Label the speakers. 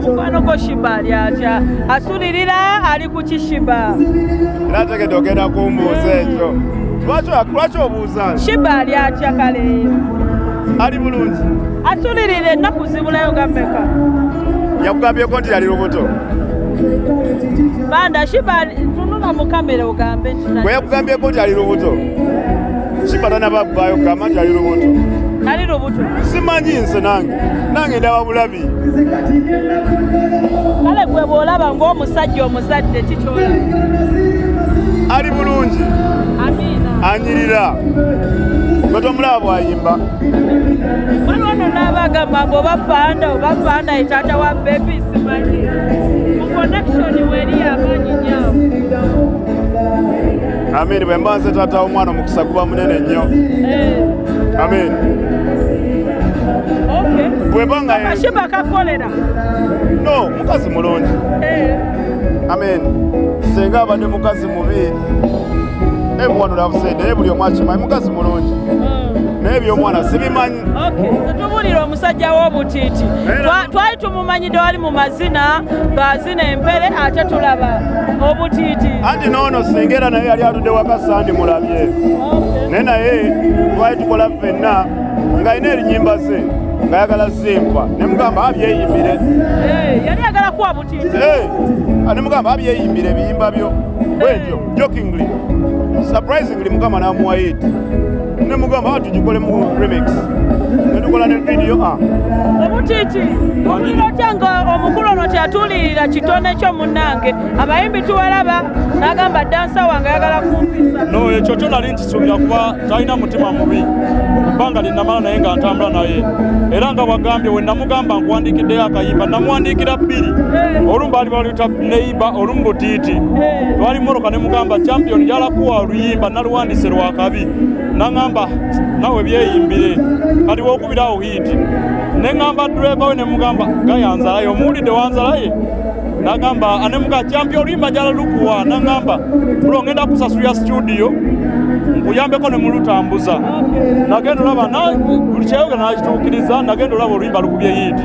Speaker 1: Mukwano gwo Sheebah ali atya? Asulirira ali ku ki Sheebah?
Speaker 2: Era ategedde ogenda kumbuuza ekyo. Lwaki obuuza?
Speaker 1: Sheebah ali atya kale?
Speaker 2: Ali bulungi.
Speaker 1: Asulirira ennaku zibulayo nga mmeka?
Speaker 2: Yakugambyeko nti yali lubuto?
Speaker 1: Banda Sheebah tunula mu kamera ogambe nti
Speaker 2: Bwe yakugambyeko nti ali lubuto? Sheebah tanaba kuvaayo kugamba nti ali lubuto.
Speaker 1: Ali lubuto.
Speaker 2: Simanyi nze nange ndaba bulabi.
Speaker 1: Kale gwe bw'olaba ng'omusajja omuzadde kikyolaba?
Speaker 2: Ali bulungi.
Speaker 1: Amiina.
Speaker 2: Anyirira. Gwe tomulaba bw'ayimba.
Speaker 1: Waliwo nno n'abagamba mbu oba panda ye taata wa baby simanyi. Mu connection weeri y'amaanyi nnyo awo.
Speaker 2: Amin, bwe mba nze taata w'omwana omukisa guba munene nnyo. Amin. Bwe mba nga
Speaker 1: Sheebah kakolera.
Speaker 2: No, mukazi mulungi. Amin. Singa abadde mukazi mubi, everyone would have said, naye buli omu akimanyi mukazi mulungi. Naye eby'omwana sibimanyi.
Speaker 1: Tubuulire omusajja w'obutiiti. Twali tumumanyidde wali mu mazina ng'azina empere ate tulaba obutiiti.
Speaker 2: Anti noono singa era naye yali atudde waka sandi mulabye. Naye twali tukola ffenna ng'alina erinnyimba ze ng'ayagala zimpa ne mugamba abyeyimbire.
Speaker 1: Yali ayagala kuwa butiiti.
Speaker 2: Ne mugamba abyeyimbire ebiyimba byo bwentyo jokingly, surprisingly Mukama n'amuwa hit. Ne mugamba tugikole mu remix ne tukola ne video.
Speaker 1: Obutiiti owulira otya nga omukulu ono teyatuulirira kitone kyo munnange? Abayimbi tubalaba n'agamba dancer wange ayagala kumpisa.
Speaker 3: No, ekyo kyo nali nkisuubira kuba talina mutima mubi bbanga lye namala naye nga ntambula naye, era nga bwagambye we namugamba nkuwandiikiddeyo akayimba, namuwandiikira bbiri, olumu baali baluyita neiba, olumu butiiti. Twali mmotoka ne mugamba, "Champion, njala kuwa oluyimba naluwandiise lwakabi." Naŋŋamba, "Nawe byeyimbire." Kati wookubirawo hit, ne ŋŋamba driver we ne mugamba, "Gayanzalaye omuwulidde wanzalaye." Nagamba anemuga, "Champion, oluyimba njala lukuwa." Nagamba, "Bro, ngenda kusasulira studio nkuyambeko ne mulutambuza." Nagenda olaba buli kyayogera nakituukiriza. Nagenda olaba oluyimba lukubye hit.